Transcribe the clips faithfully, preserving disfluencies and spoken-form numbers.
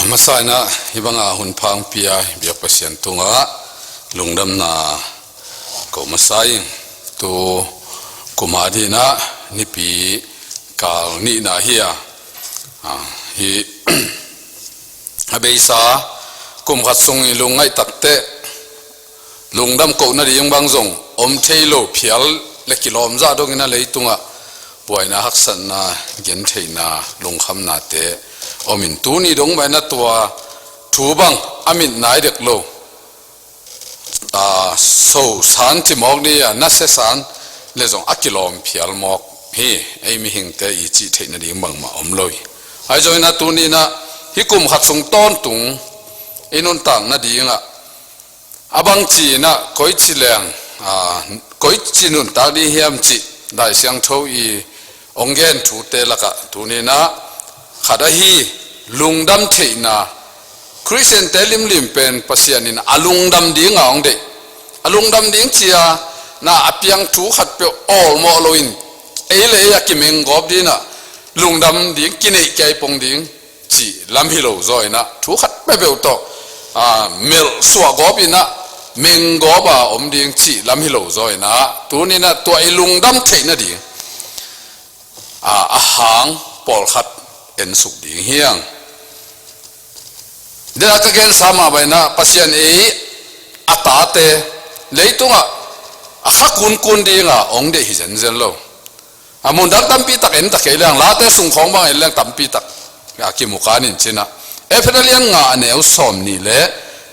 Masa in ah hih banga hun pha hong pia biak Pasian tungah lungdamna ko masa ing. Tu kum a dingin ah Nipi kal nihna hi a, ah, hih a beisa kum khat sung i lungngaih takteh lungdam koh nading bang zong om thei lo, phial le kilawm zah dongin a leitungah buaina, haksatna, gentheihna, lungkhamnate om in, tuni dong mah in ah tua thu bang a mit nai dek lo, aa, so san ci mawk ni a, nasia san le zong a kilawm phial mawk hi. Ei mihingte i cih theih nading bangmah om lo hi. Ahi zongin ah tuni in ah hih kum khat sung tawntung i nuntak nadingah a bangci in ah koici leng, aa, koici nuntak ding hiam cih Lai Siangtho i hong gen thute lakah tuni in ah khat ahi lungdam theihna. Khristiante limlim pen Pasian in a lungdam dinga hong deih. A lungdam ding ci-a na a piang thu khatpeuh awlmawh loin ei le ei a kimenggawp dingin ah lungdam ding, kineih kiaipong ding cih lam hi lo zaw in ah, thu khat peuhpeuh tawh, aa, melh suah gawp in ah, menggawp a om ding cih lam hi lo zaw in ah, tuni in ah tua i lungdam theih nading, aa, a hang pawlkhat ensuk ding hi hang. Dena ka gensa mah bang in ah Pasian ei a tate leitungah a kha kunkun dinga hong deih hi zenzen lo. A mun dang tampi tak en ta kei leng, Late sung khawng bang en leng tampi tak a kimu kan in ci-in ah, Efesa lian nga a neu sawm nih le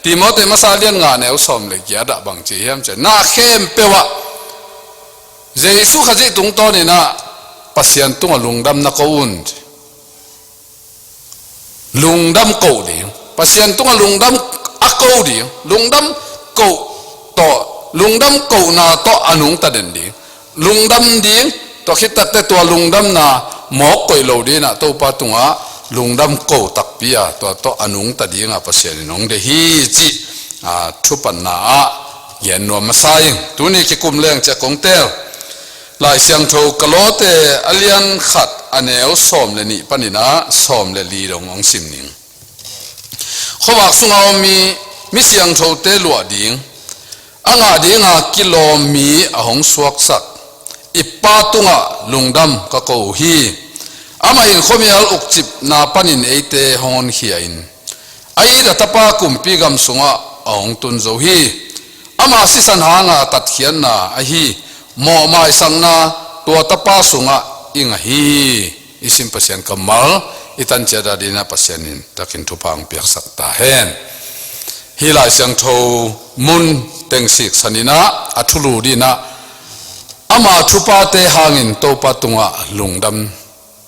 Timoti masa lian nga a neu sawm le giat ah bang ci hiam cih leh, na khempeuh ah Jesu Khazih tungtawn in ah Pasian tungah lungdam na ko un ci. Lungdam ko ding, Pasian tungah lungdam a ko ding, lungdam ko tawh, lungdam kohna tawh a nungta den ding, lungdam ding, tua khit takteh tua lungdamna mawk koih lo dingin ah Topa tungah lungdam ko takpi a, tua tawh a nungta dinga Pasian in hong deih hi cih, aa, thupatna ah gen nuam masa ing. Tuni kikum leng ciang kong teel Lai Siangtho Kolose a lian khat a neu sawm le nih panin ah sawm le li dong hong sim ning. Khuavak sunga om mi, mi siangthote luah ding, a ngah dinga kilawm mi a hong suaksak i Pa tungah lungdam ka ko uh hi. Amah in khuamial ukcipna panin eite hong honkhia in, a it a Tapa kumpi gam sungah a hong tun zo hi. Ama sisan hanga tatkhiatna ahi mawhmaisakna tua Tapa sungah i ngah hi. I sim Pasian kammal i tan ciat a dingin ah Pasian in takin thupha hong piaksak ta hen. Hih Lai Siangtho mun teng siksan in ah a thulu dingin ah ama thupate hangin Topa tungah lungdam,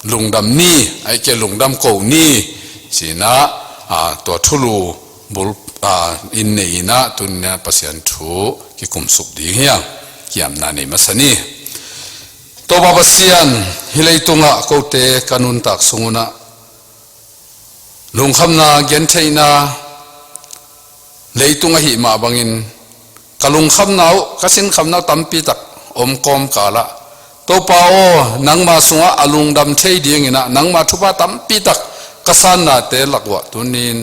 lungdam ni, ahih kei leh lungdam ko ni ci-in ah, aa, tua thulu bul, aa, in nei in ah tuni in ah Pasian thu kikumsuk ding hi hang. Kiamna nei masa ni. Topa Pasian, hih leitungah kote ka nuntak sung un ah lungkhamna, gentheihna, leitung ahih mah bangin ka lungkhamna uh, ka sinkhamna uh tampi tak om kawmkal ah, Topa aw, nangma sungah a lungdam thei dingin ah nangma thupha tampi tak ka sannate lak uah tuni in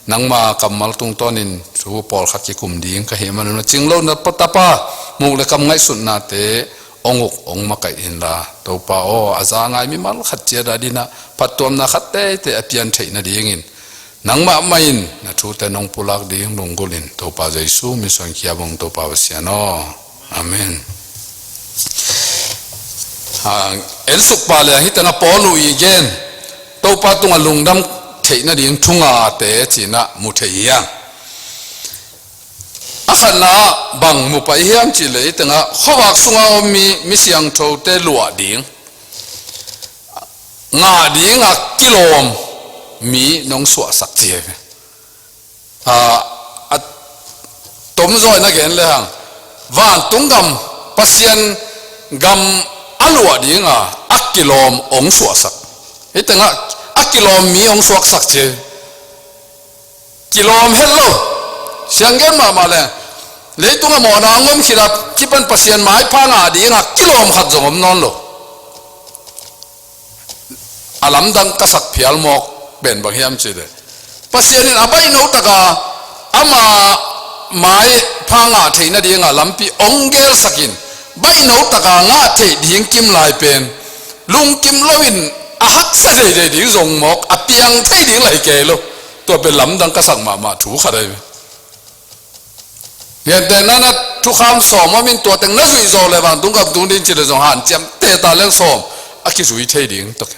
nangma kammal tungtawnin thu pawlkhat kikum ding ka hih manun ah, cing lohna Tapa, muk le kam ngaihsutnate hong uk, hong makaih inla, Topa aw, a za ngai mimal khat ciat a dingin ah phattuamna khat teitei a pian theih nadingin nangmah mah in na thute nong pulak ding lunggulh in, Topa Jesu min suang kiam ung, Topa Pasian aw. Amen. Ah, ensuk pah leng hih tengah Paul uh i gen Topa tungah lungdam theih nading thu ngate ci-in ah mu thei hi hang. A khatna ah bang mu pah hiam cih leh, hih tengah khuavak sunga om mi, mi siangthote luah ding, ngah dinga kilawm mi nong suahsak ci hi. A, a tom zaw in a gen lehang, vantung gam, Pasian gam a luah dinga a kilawm hong suahsak. Hih tengah a kilawm mi hong suaksak ci hi. Kilawm het lo. Siang gen mahmah leng, leitungah mawhna hong om khit a kipan Pasian maipha ngah dinga kilawm khat zong om nawn lo. A lamdang ka sak phial mawk pen bang hiam cih leh, Pasian in a baihno taka ama maipha ngah theih nadinga lampi hong gelsakin, baihno taka ngah theih ding kim lai pen lungkim loin a haksa zeizei ding zong mawk, a piang thei ding lai kei lo. Tua pen lamdang ka sak mahmah thu khat ahi ve. Gentehna na thukham sawm om in, tua teng na zuih zawh leh vantung gam tung ding ci leh zong hanciam teta leng sawm a kizui thei ding tawh.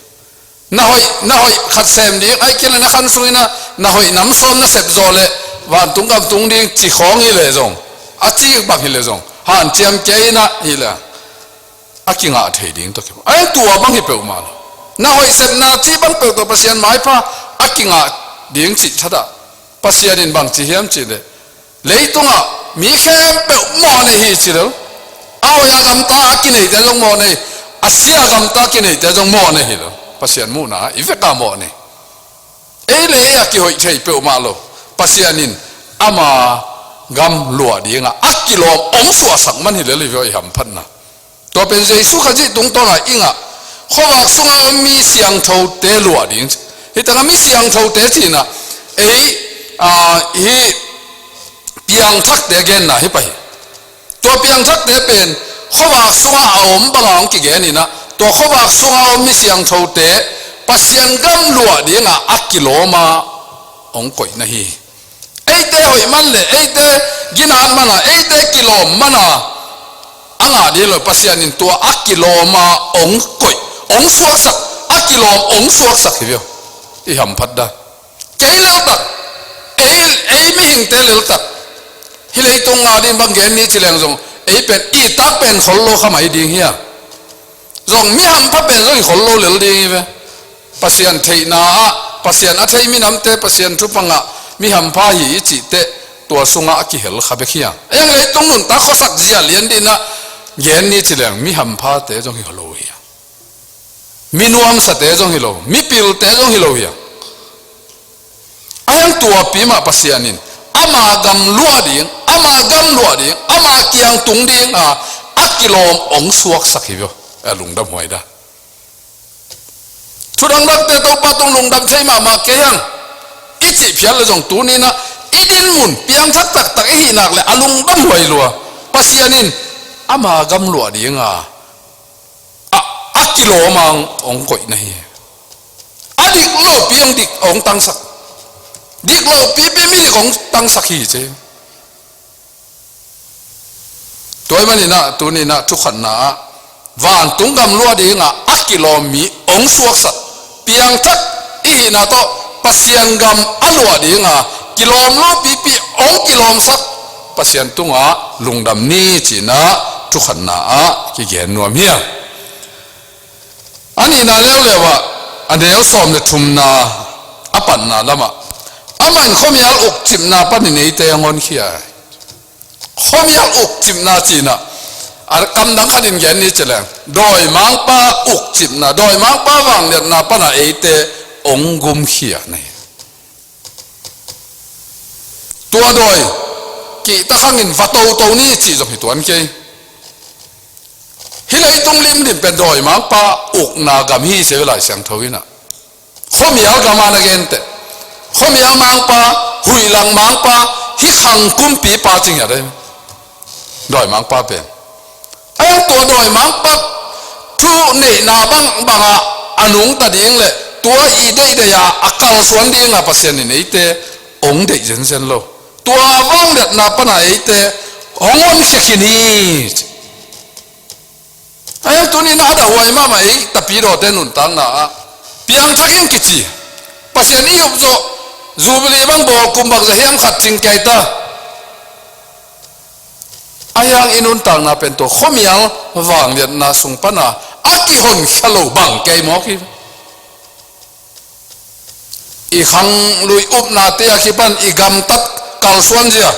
Na hoih, na hoih khat sem ding, ahih kei leh na khan sungin ah na hoih nam sawm na sep zawh leh vantung gam tung ding ci khawng hi leh zong, a ci bang hi leh zong hanciam kei in ah hi leh a kingah thei ding tawh. Ahih tua bang hi peuhmah lo. Na hoih sepna cih bang peuh tawh Pasian maipha a kingah ding cih thadah. Pasian in bang ci hiam cih leh, leitungah mi khempeuh mawhnei hi ci lo. A hoih a gamta a kineite zong mawhnei, a sia a gamta a kineite zong mawhnei hi lo. Pasian muhna i veka mawhnei. Ei le ei a kihoih thei peuhmah lo. Pasian in ama gam luah dingah a kilawm hong suahsak man hi lel hi ve aw, i hamphatna. Tua pen Jesu Khazih tungtawna i ngah khuavak sunga om mi siangthote luah ding. Hih tengah mi siangthote cih in ah ei, aa, hih piangthakte genna hi pah hi. Tua piangthakte pen khuavak sungah a om banga hong kigen in ah, tua khuavak sunga om mi siangthote Pasian gam luah dingah a kilawma hong koihna hi. Eite hoih man le eite ginat mana, eite kilawm mana a ngah ding lo, Pasian in tua a kilawma hong koih, hong suaksak, a kilawm hong suaksak hi ve aw. I hamphat dan. Kei leltak, ei, ei mihingte leltak, hih leitung a ding bang gen ni ci leng zong ei pen i tak pen khol lo kha mai ding hi a. Zong mi hampha pen zong i khol lo lel ding hi ve. Pasian theihna ah, Pasian a thei minamte, Pasian thupha ngah mi hampha hi i cih teh, tua sungah a kihel kha bek hi a. Ei ang leitung nuntak khuasak zia lian ding in ah gen ni ci leng mi hamphate zong hi lo hi a. Mi nuamsate zong hi lo, mi pilte zong hi lo hi a. Ahih hang tuapi mah Pasian in ama gam luah ding, ama gam luah ding, ama kiang tung dinga a kilawm hong suaksak hi ve aw. A lungdam huai dan. Thudang dangte Topa tung lungdam thei mahmah kei hang i cih phial leh zong tuni in ah i dinmun piangthak taktak i hih nak leh a lungdam huai lua. Pasian in ama gam luah dinga a, a kilawma hong koihna hi. A dik lopi hong dik hong tangsak, dik lopipi midik hong tangsak hi ci. Tua ahih manin ah tuni in ah thukhatna ah vantung gam luah dingah a kilawm mi hong suaksak, piangthak i hihna tawh Pasian gam a luah dinga kilawm lopipi hong kilawmsak Pasian tungah lungdam ni ci-in ah thukhatna ah kigen nuam hi a. A nihna leuleu ah a neu sawm le thumna a patna lamah amah in khuamial ukcipna panin eite hong honkhia hi. Khuamial ukcipna ci-in ah a kamdang khatin gen ni ci leng, dawimangpa ukcipna, dawimangpa vangliatna pana eite hong gumkhia na hi. Tua dawi kihta khangin va toto ni cih zong hi tuan kei. Hih leitung limlim pen dawimangpa ukna gam hi ci ve Lai Siangtho in ah. Khuamial gam a na genteh, khuamial mangpa, huihlang mangpa, hih khang kumpipa ci ngiat ahi. Dawimangpa pen. Ahih hang tua dawimangpa thu neihna bangbangah a nungta ding le tua i deihdeih a a kalsuan dinga Pasian in eite hong deih zenzen lo. Tua vangliatna pana eite hong honkhia khin hi. Ahih hang tuni in ah a dahhuai mahmah ei Tapidawte nuntakna ah piangthak in kici. Pasian i up zawh, Jubilee bang bawl kum bangzah hiam khat cing kei ta. Ahih hang i nuntakna pen tua khuamial vangliatna sung pana a kihonkhia lo bang kei mawk hi. I khanglui upnate a kipan i gamtat kalsuan zia.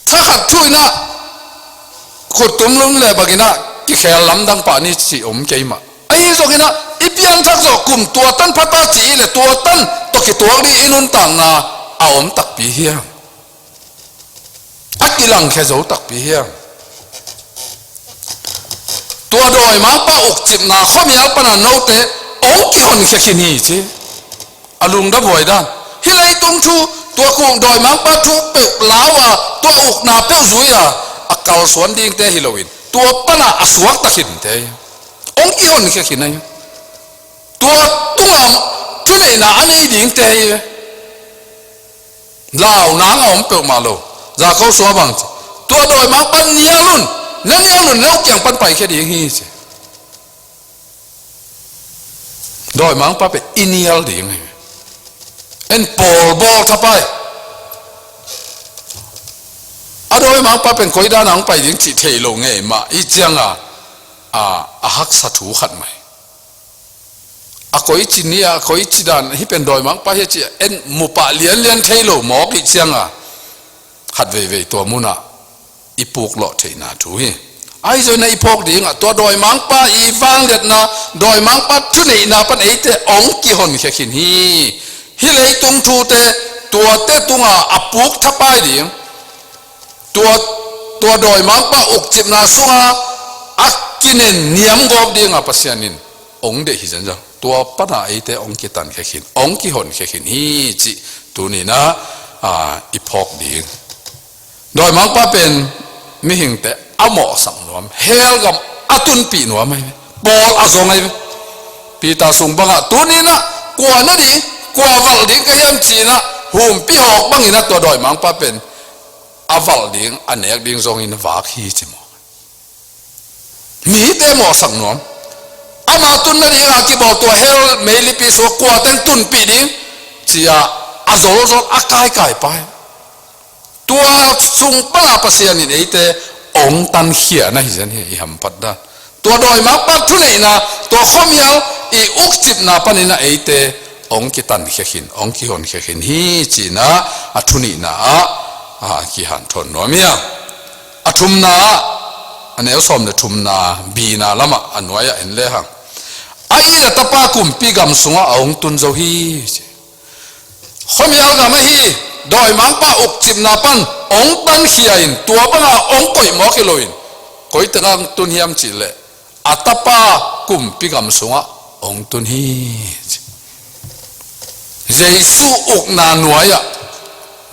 Thakhat thu in ah khut tumlum le bangin ah kikhel lamdang pah ni cih om kei mah. Ahi zongin ah i pianthak zawh kum tua tan pha ta ci i le tua tan tawh kituak ding i nuntakna a om takpi hiam? A kilangkhia zo takpi hiam? Tua dawimangpa ukcipna khuamial pana note hong kihonkhia khin hi ci. A lungdam huai dan. Hih leitung thu, tua kung dawimangpa thu peuh lau a, tua ukna peuh zui a, a kalsuan dingte hi loin, tua pana a suakta khinte hi. Hong kihonkhia khin ahi. Tua tunga thuneihna a nei dingte hi. Lau nang a om peuhmah lo. Za Kosua bang ci. Tua dawimangpa nial un, na nial un, na uk kiang pan paikhia ding hi ci. Dawimangpa pen i nial ding hi. En pawl bawl thapai. A dawimangpa pen koi dan a hong pai ding cih thei lo ngei mah. I cianga, a, a haksa thu khat mai. A koi ci ni a, a koi ci dan, hih pen dawimangpa hi a ci a, en mupah lianlian thei lo mawk i cianga. Khat veivei tua munah i puklawh theihna thu hi. Ahi zongin i phawk dingah tua dawimangpa i vangliatna, dawimangpa thuneihna pan eite hong kihonkhia khin hi. Hih leitung thute, tuate tunga a puk thapai ding. Tua, tua dawimangpa ukcipna sunga a kinen niamgawp dinga Pasian in hong deih hi zenzen. Tua pana eite hong kitankhia khin, hong kihonkhia khin hi cih tuninah, a, i phawk ding. Dawimangpa pen mihingte a mawhsak nuam, hell gam a tunpih nuam ahi ve. Pawl a zong ahi ve. Peter sung bangah tuninah kua na ding, kua valh ding ka hiam cinah, humpi hawk banginah tua dawimangpa pen a valh ding, a nek ding zongin a vak hi ci maw. Mite mawhsak nuam. Ama tun nadinga kibawl tua hell meilipi sua kuaten tunpih ding cia a zolzol a kaikai pai. Tua sung pana Pasian in eite hong tankhia na hi zen hi, i hamphat dan. Tua dawimangpa thuneihna, tua khuamial i ukcipna paninah eite hong kitankhia khin, hong kihonkhia khin hi cinah a thunihna ah, a, kihanthawn nuam hi a. A thumna ah, a neu sawm le thumna, bina lamah a nuai-ah en lehang. A it a tapa kumpi gam sungah a hong tun zo hi ci. Khuamial gam ahi, dawimangpa ukcipna pan hong tankhia in, tua pana hong koih mawk hi loin, koi tengah hong tun hiam cihleh, a tapa kumpi gam sungah hong tun hi ci. Jesu ukna nuai-ah,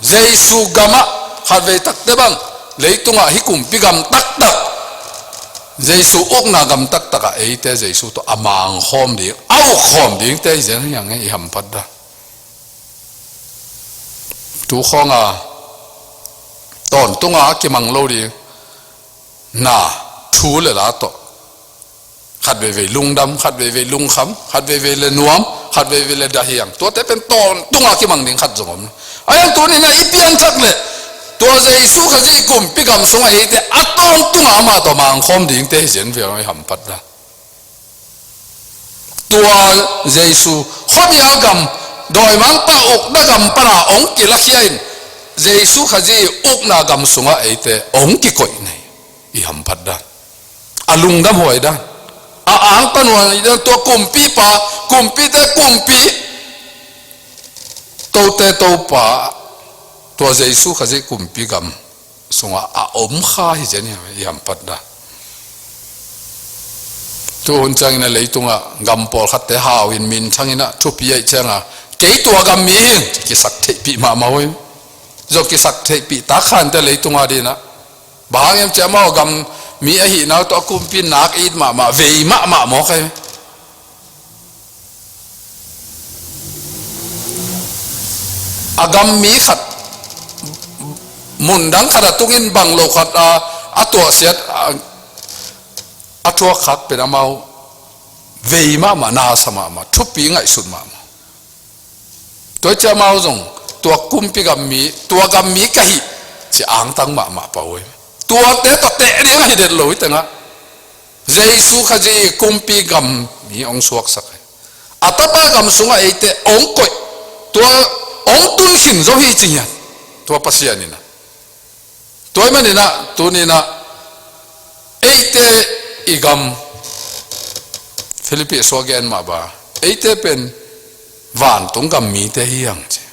Jesu gamah, khatvei takte bang, leitungah hih kumpi gam taktak, Jesu ukna gam taktakah eite Jesu tawh a mangkhawm ding, a ukkhawm dingte hi zen hiang e, i hamphat dan. Tu khawnga tawntunga a kimang lo ding na, thu le la tawh. Khat veivei lungdam, khat veivei lungkham, khat veivei le nuam, khat veivei le dahiang. Tuate pen tawntunga kimang ding khat zong om. Ahi hang tuninah i pianthak leh tua Jesu Khazih kumpi gam sungah eite a tawntunga amah tawh mangkhawm dingte hi zen ve, i hamphat dan. Tua Jesu khuamial gam, dawimangpa ukna gam pana hong kilakhia in, Jesu Khazih ukna gam sungah eite hong kikoih na hi, i hamphat dan. A lungdam huai dan, a angtan huai dan, tua kumpipa, kumpite kumpi, tote Topa, tua Jesu Khazih kumpi gam sungah a om kha hi zen hi, i hamphat dan. Tuhun ciangin a leitungah gam pawlkhatte hau in minthang inah thupi ahih ciangah, kei tua gam mi hi ing, kisak theihpih mahmah uh hi. Zong kisak theihpih tak kha inteh leitungah dinah. Bang hang hiam cih leh amau gam mi ahihna uh tawh a kumpi nak it mahmah, vei mahmah mawk ahi. A gam mi khat, mundang khat a tungin bang lo khat a, a tuahsiat, a, a thuakkhak pen amau vei mahmah, nasa mahmah, thupi ngaihsut mahmah. Tua ciah amau zong tua kumpi gam mi, tua gam mi ka hi ci angtang mahmah pah uh hi. Tuate tawh teh ding ahi det lo hi tengah Jesu Khazih kumpi gam mi hong suaksak hi. A tapa gam sungah eite hong koih, tua hong tun khin zo hi ci hian. Tua Pasian inah. Tua ahih maninah tuninah eite i gam, Philippi sua gen mah bang, eite pen vantung gam mite hi hang ci.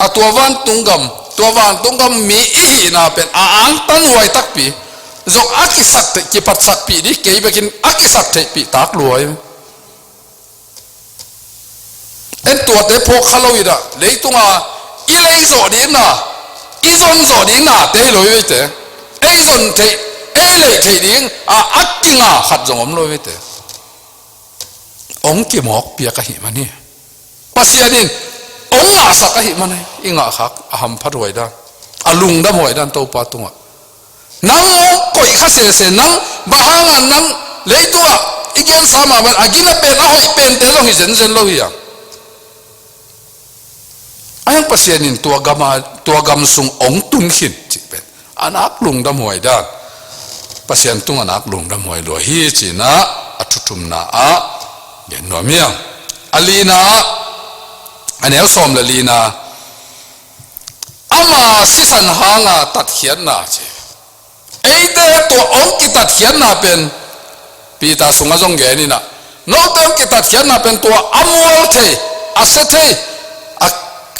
A tua vantung gam, tua vantung gam mi i hihna pen a angtan huai takpi, zong a kisak theih, kipatsakpih dih kei bekin a kisak theihpih tak luai. Tuate phawk kha lo hi dah, leitunga i lei zawh ding na, i zon zawh ding nate hi lo hi veite. Ei zon theih, ei lei theih ding a, a kinga khat zong om lo hi veite. Hong kimawk piak ahih man hi. Pasian in hong ngahsak ahih man hi. I ngahkhak a hamphat huai dan, a lungdam huai dan Topa tungah. Nang hong koih kha sese, nang bang hanga nang leitungah i gensa mahmah a gina pen, a hoih pente zong hi zenzen lo hi a. A hiang Pasian in tua gama, tua gam sung hong tun khin cih pen a nak lungdam huai dan, Pasian tung a nak lungdam huai lua hi cina a thuthumna ah gen nuam hiang. A lina ah, a neu sawm le lina, ama sisan hanga tatkhiatna ci. Eite tua hong kitatkhiatna pen Peter sungah zong gen inah, note hong kitatkhiatna pen tua a mual thei, a sia thei, a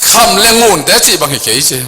kham le ngunte cih bang hi kei ci.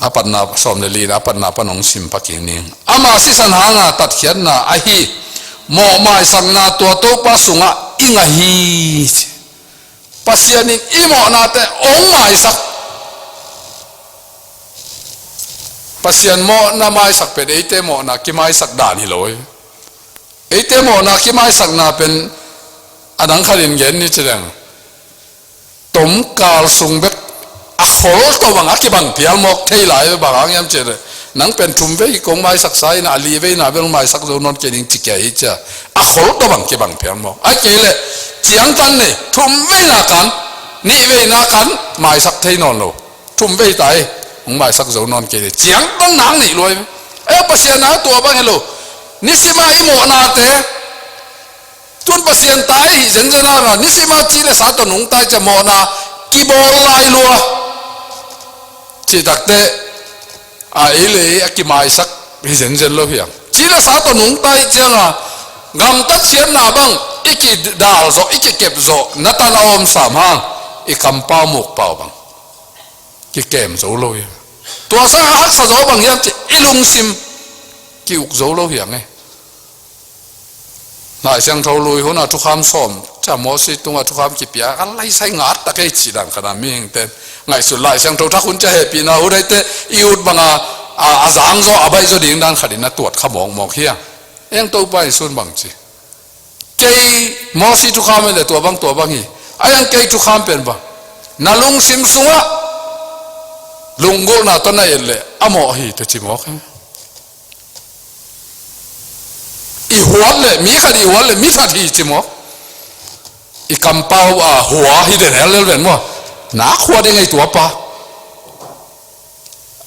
A patna, sawm le li, a patna pan hong sim pak ning. Ama sisan hanga tatkhiatna ahi mawh maisakna tua Topa sungah i ngah hi. Pasian in i mawhnate hong maisak. Pasian mawhna maisak pen eite mawhna kimaisak dan hi lo hi. Eite mawhna kimaisakna pen a dang khatin gen ni ci leng, tomkal sung bek a khol tawh bang a kibang pial mawk thei lai bang hang hiam cih leh, nang pen thum vei kong maisaksa in a, a li veina bel maisak zo nawn kei ning ci kia hi cia. A khol tawh bang kibang pial mawk. Ahih kei leh ciangtan nei, thum veina kan, nih veina kan maisak thei nawn lo. Thum vei ta hi, hong maisak zo nawn kei ning. Ciangtan nang nih luai. Eh, Pasian a tua bang hi lo. Nisima i mawhnate tun Pasian ta i hih zenzen a, nisima ci le sa tawh nungta i cia mawhna kibawl lai lua. Cih takte a, ei le ei a kimaisak hi zenzen lo hiang. Ci le sa tawh nungta i cianga gamtat siatna bang i kidal zawh, i kikep zawh, na tan a om sam hang i kampau mukpau bang kikem zo lo hiang. Tua sang a haksa zo bang hiam cih i lungsim ki-uk zo lo hiang e. Lai Siangtho lui hun a thukham sawm cia Mosi tunga thukham kipia a laisai ngat tak ei cih dan khat a mihingte ngaihsut Lai Siangtho thak hun cia hehpihna hun aite i ut banga a, a zang zaw a baih zaw ding dan khatin a tuat kha mawkmawk hiang. Eng Topa in sun bang ci. Kei Mosi thukham en le tua bang tua bang hi. A iang kei thukham pen bang, na lungsim sungah lunggulhna tawh na et le a mawh hi tawh ci mawk hi. I huat le mi khat, i huat le mi khat hi ci mawk. I kampau a hua hi den hel lel ven maw. Nak hua ding ei tua pa.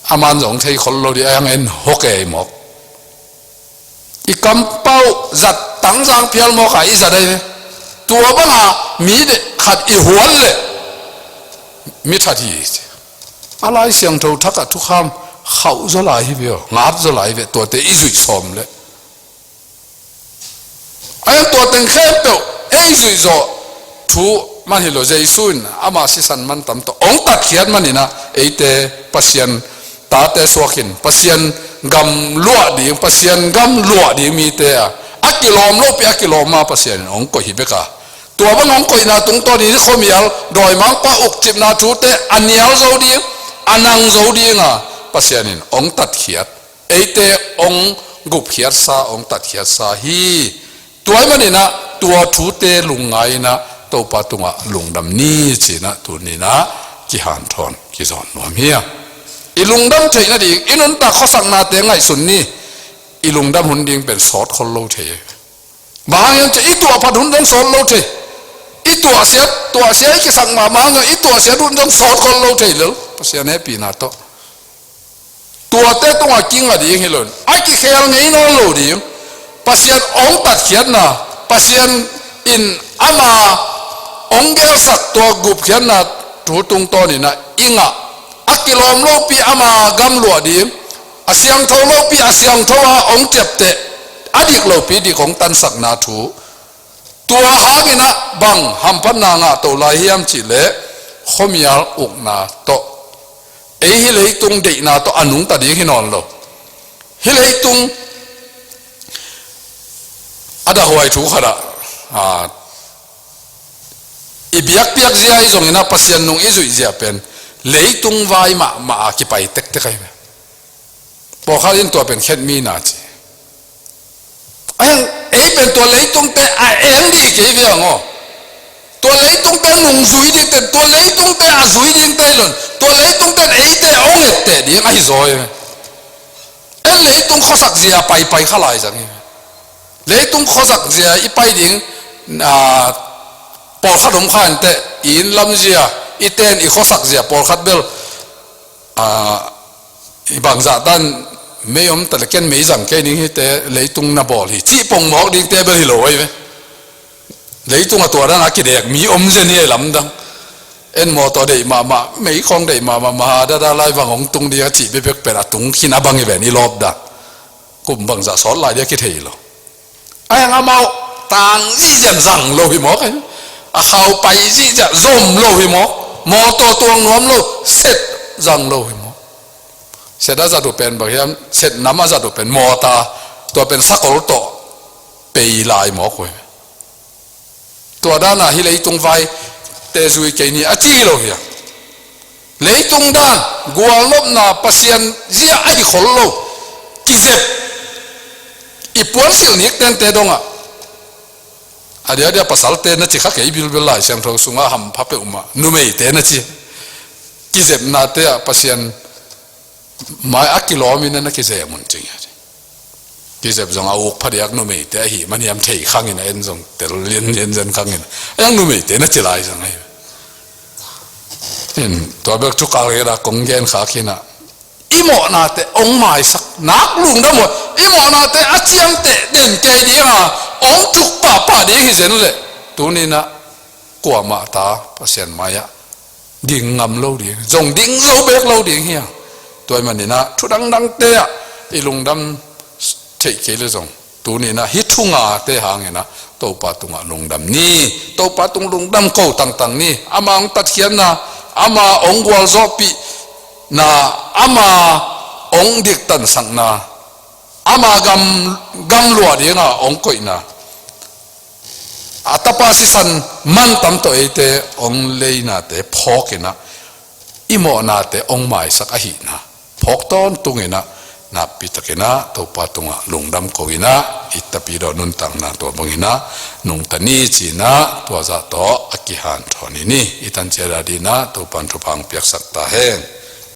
A man zong thei khol lo di a iang en hok ei mawk. I kampau zat tangzang phial mawk a i zat ahi ve. Tua banga mi khat i huat leh mi that hi ci. A Lai Siangtho thak ah thukham khauh zaw lai hi ve aw, ngat zaw lai hi ve, tuate i zuih sawm leh. A hiang tua teng khempeuh ei zuih zawh thu man hi lo, Jesu in ama sisan man tam tawh hong tatkhiat manin ah eite Pasian tate suakin Pasian gam luah ding, Pasian gam luah ding mite a, a kilawm lopi a kilawm a Pasian in hong koih hi bek a. Tua bang hong koihna tungtawnin khuamial dawimangpa ukcipna thute a nial zo ding, a nang zo ding a Pasian in hong tatkhiat, eite hong gupkhiatsa, hong tatkhiatsa hi. Tua ahih manin ah tua thute lungngai in ah Topa tungah lungdam ni ci-in ah tuni-in ah kihanthawn kizawn nuam hi a. I lungdam theih nading i nuntak khuasaknate ngaihsun ni. I lungdam hun ding pen sawt khol lo thei. Bang hang hiam cih leh i tuah phat hun zong sawt lo thei. I tuahsiat, tuahsia i kisak mahmah hang zong i tuahsiat hun zong sawt khol lo thei lel. Pasian hehpihna tawh tuate tungah kinga ding hi lo in, a kikhel ngei nawn lo ding. Pasian hong tatkhiatna, Pasian in ama hong gelsak tua gupkhiatna thu tungtawnin ah i ngah, a kilawm lopi ama gam luah ding, a siangtho lopi a siangtho a hong ciapteh, a dik lopi dik hong tansakna thu. Tua hangin ah bang hamphatna ngah to lai hiam cih leh khuamial ukna tawh ei hih leitung deihna tawh a nungta ding hi nawn lo. Hih leitung a dahhuai thu khat ah, a, i biakpiak zia ahi zongin ah Pasian nung i zuih zia pen leitung vai mahmah a kipai tektek ahi ve. Pawlkhat in tua pen khetmi na ci. A hiang, ei pen tua leitungte a eng ding kei ve hang aw. Tua leitungte nungzui dingte, tua leitungte a zui dingte hi lo in, tua leitungte eite hong etteh ding ahi zaw hi. En leitung khuasak zia paipai kha lai zang hi. Leitung khuasak zia i pai ding, a, pawlkhat om kha inteh, i inn lam zia, i ten i khuasak zia pawlkhat bel, a, i bangzah tan mei om ta leh ken mei zang kei ning hite, leitung na bawl hi cih pong mawk dingte bel hi lo ahi ve. Leitung a tua dan a kidek mi om zen hi lamdang. En mawtaw deih mahmah, mei khawng deih mahmah, maha dada lai vang hong tung ding a cih bekbek pen a tung khin a bang hi ven i lawp dan. Kum bangzah sawt lai ding a kithei lo. A hiang amau tang zihziah zang lo hi mawk ahi. A khau pai zihziah zom lo hi mawk. Mawtaw tuang nuam lo, set zang lo hi mawk. Set a zat uh pen bang hiam, set nam a zat uh pen mawtaw, tua pen sakol tawh pei lai mawk uh hi. Tua dan a hih leitung vaite zui kei ni a ci hi lo hi a. Leitung dan, gualnopna, Pasian zia a hi khol lo, kizep, i puansilh nik tente dongah. A diakdiak pasalte na ci kha kei bilbel, Lai Siangtho sungah hampha peuhmah numeite na ci. Kizepnate ah Pasian mai a kilawmin na kizep un cing hi a ci. Kizep zong a uk phadiak numeite ahih man hiam thei khangin a, en zong tel lianlian zen khangin a, a hiang numeite na ci lai zong ahi. In tua bek thu kal kei a kong gen khak hi a, i mawhnate hong maisak nak lungdam uh, i mawhnate a ciamteh den kei ding a, hong thuk pahpah ding hi zen leh tuni-in ah kuamah ta Pasian mai-ah ding ngam lo ding, zong ding zo bek lo ding hi a. Tua ahih manin ah thu dangdangte ah i lungdam theih kei leh zong tuni-in ah hih thu ngate hangin ah Topa tungah lungdam ni. Topa tung lungdam ko tangtang ni. Ama hong tatkhiatna, ama hong gualzawhpihna, ama hong diktansakna, ama gam, gam luah dinga hong koihna, a tapa sisan mantam tawh eite hong leinate phawkin ah i mawhnate hong maisak ahihna phawk tawntung in ah, nakpi takin ah Topa tungah lungdam ko in ah, i tapidaw nuntakna tua bangin ah nungta ni ci-in ah tua zah tawh a kihanthawn hi ni. I tan ciat a dingin ah Topa'n thupha hong piaksak ta hen.